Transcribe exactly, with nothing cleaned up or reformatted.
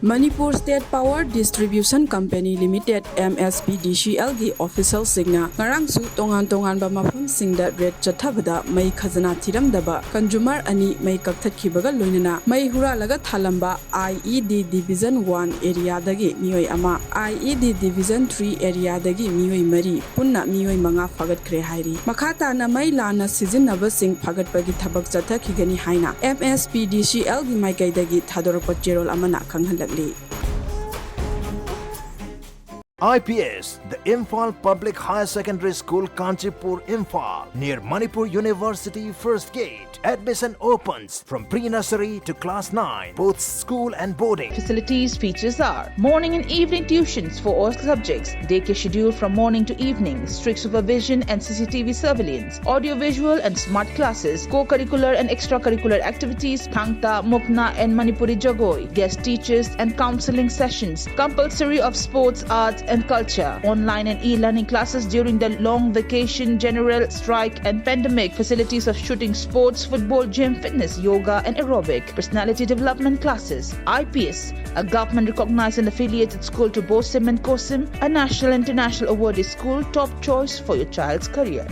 Manipur state power distribution company limited, M S P D C ꯑꯦꯜꯒꯤ ꯑꯣꯐꯤꯁꯤꯌꯦꯜꯁꯤꯡꯅ ꯉꯔꯥꯡꯁꯨ ꯇꯣꯉꯥꯟ ꯇꯣꯉꯥꯟꯕ ꯃꯐꯝꯁꯤꯡꯗ ꯔꯦꯗ ꯆꯠꯊꯕꯗ ꯃꯩ ꯈꯖꯅꯥ ꯊꯤꯔꯝꯗꯕ ꯀꯟꯖꯨꯃꯔ ꯑꯅꯤ ꯃꯩ ꯀꯛꯊꯠꯈꯤꯕꯒ ꯂꯣꯏꯅꯅ ꯃꯩ ꯍꯨꯔꯥꯜꯂꯒ ꯊꯥꯂꯝꯕ ꯑꯥꯏ ꯏ ꯗꯤ ꯗꯤꯚꯤꯖꯟ ꯋꯥꯟ ꯑꯦꯔꯤꯌꯥꯗꯒꯤ ꯃꯤꯑꯣꯏ ꯑꯃ, ꯑꯥꯏ ꯏ ꯗꯤ ꯗꯤꯚꯤꯖꯟ ꯊ꯭ꯔꯤ ꯑꯦꯔꯤꯌꯥꯗꯒꯤ ꯃꯤꯑꯣꯏ ꯃꯔꯤ, ꯄꯨꯟꯅ ꯃꯤꯑꯣꯏ ꯃꯉꯥ ꯐꯥꯒꯠꯈ꯭ꯔꯦ ꯍꯥꯏꯔꯤ꯫ ꯃꯈꯥ ꯇꯥꯅ ꯃꯩ ꯂꯥꯟꯅ ꯁꯤꯖꯤꯟꯅꯕꯁꯤꯡ ꯐꯥꯒꯠꯄꯒꯤ ꯊꯕꯛ ꯆꯠꯊꯈꯤꯒꯅꯤ ꯍꯥꯏꯅ M S P D C ꯑꯦꯜꯒꯤ ꯃꯥꯏꯀꯩꯗꯒꯤ ꯊꯥꯗꯣꯔꯛꯄ ꯆꯦꯔꯣꯜ ꯑꯃꯅ ꯈꯪꯍꯜꯂꯛꯂꯤ꯫ I P S, the Imphal Public Higher Secondary School, Kanchipur, Imphal, near Manipur University First Gate. Admission opens from pre-nursery to class nine, both school and boarding. Facilities features are morning and evening tuitions for all subjects, daycare schedule from morning to evening, strict supervision and C C T V surveillance, audio-visual and smart classes, co-curricular and extracurricular activities, Thangta, Mukna and Manipuri Jagoi, guest teachers and counseling sessions, compulsory of sports, arts and culture, online and e-learning classes during the long vacation, general strike and pandemic, facilities of shooting sports, football, gym, fitness, yoga and aerobic, personality development classes, I P S, a government recognized and affiliated school to BOSIM and COSIM, a national international awarded school, top choice for your child's career.